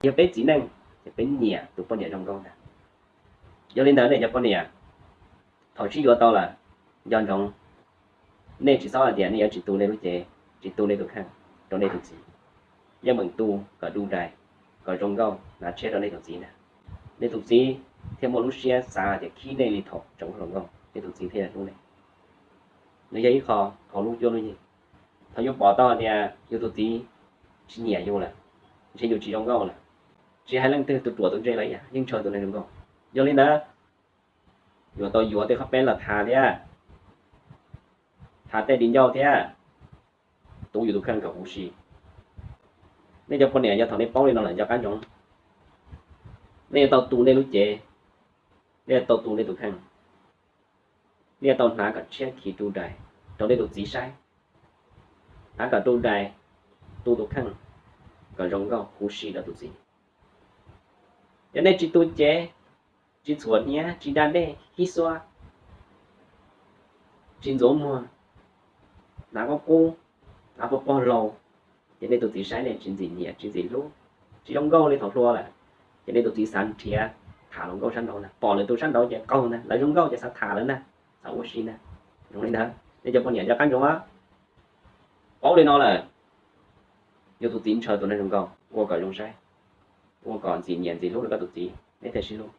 Yog peb txiv neej ces peb nyiam tus poj niam zoo nkauj ntag. Yog li ntawd nej cov poj niam, thaum sib yuav tau lawm, nco ntsoov, nej tsis txhob hais tias nej yuav tsis tu nej lub cev, tsis tu nej tus kheej rau nej tus txiv. Yeej meem tu kom du dais, kom zoo nkauj hnav tshiab rau nej tus txiv ntag. Nej tus txiv thiaj muaj lub siab xav tias khib nej li thaum tseem hluas nkauj, nej tus txiv thiaj hlub nej. Nws yog ib qho hauv lub cuab lub yig. Thaum yus pom tau tias yus tus txiv tsis nyiam yus lawm, ntshe yus tsis zoo nkauj lawm, tsis hais leej twg tus ruam tus ntse los ib yam, yeej ntshaw tus neeg zoo nkauj. Yog li ntawd, yuav tau yuav tej qhov peb los tham thiab, tham tej di ncauj thiab, tu yus tus kheej kom huv si. Nej cov poj niam, yog thaum nej paub li no lawm nco qab ntsoov, nej yuav tau tu nej lub cev, nej yuav tau tu nej tus kheej, nej yuav tau hnav kom tshiab khiv du dais rau nej tus txiv saib, hnav kom du dais, tu tus kheej kom zoo nkauj huv si rau tus txiv. Yog nej tsis tu cev, tsis txhuam hniav, tsis da dej hib xuab, tsis ntxuav muag, hnav qub qub, hnav pog pog laus, ces nej tus txiv saib nej tsis ntxim nyiam tsis ntxim hlub, tsis zoo nkauj li thaum hluas lawm, ces nej tus txiv xav nrhiav tham hluas nkauj sab nraud ntag. Pom lwm tus sab nraud ces qaug ntag, lawv zoo nkauj ces xav tham lawv ntag, xav ua si ntag. Zoo li ntawd nej cov poj niam nco qab ntsoov, paub li no lawm, yus tus txiv ntshaw tus neeg zoo nkauj, ua kom zoo saib, ua kom ntxim nyiam ntxim hlub rau koj tus txiv, neb thiaj sib hlub.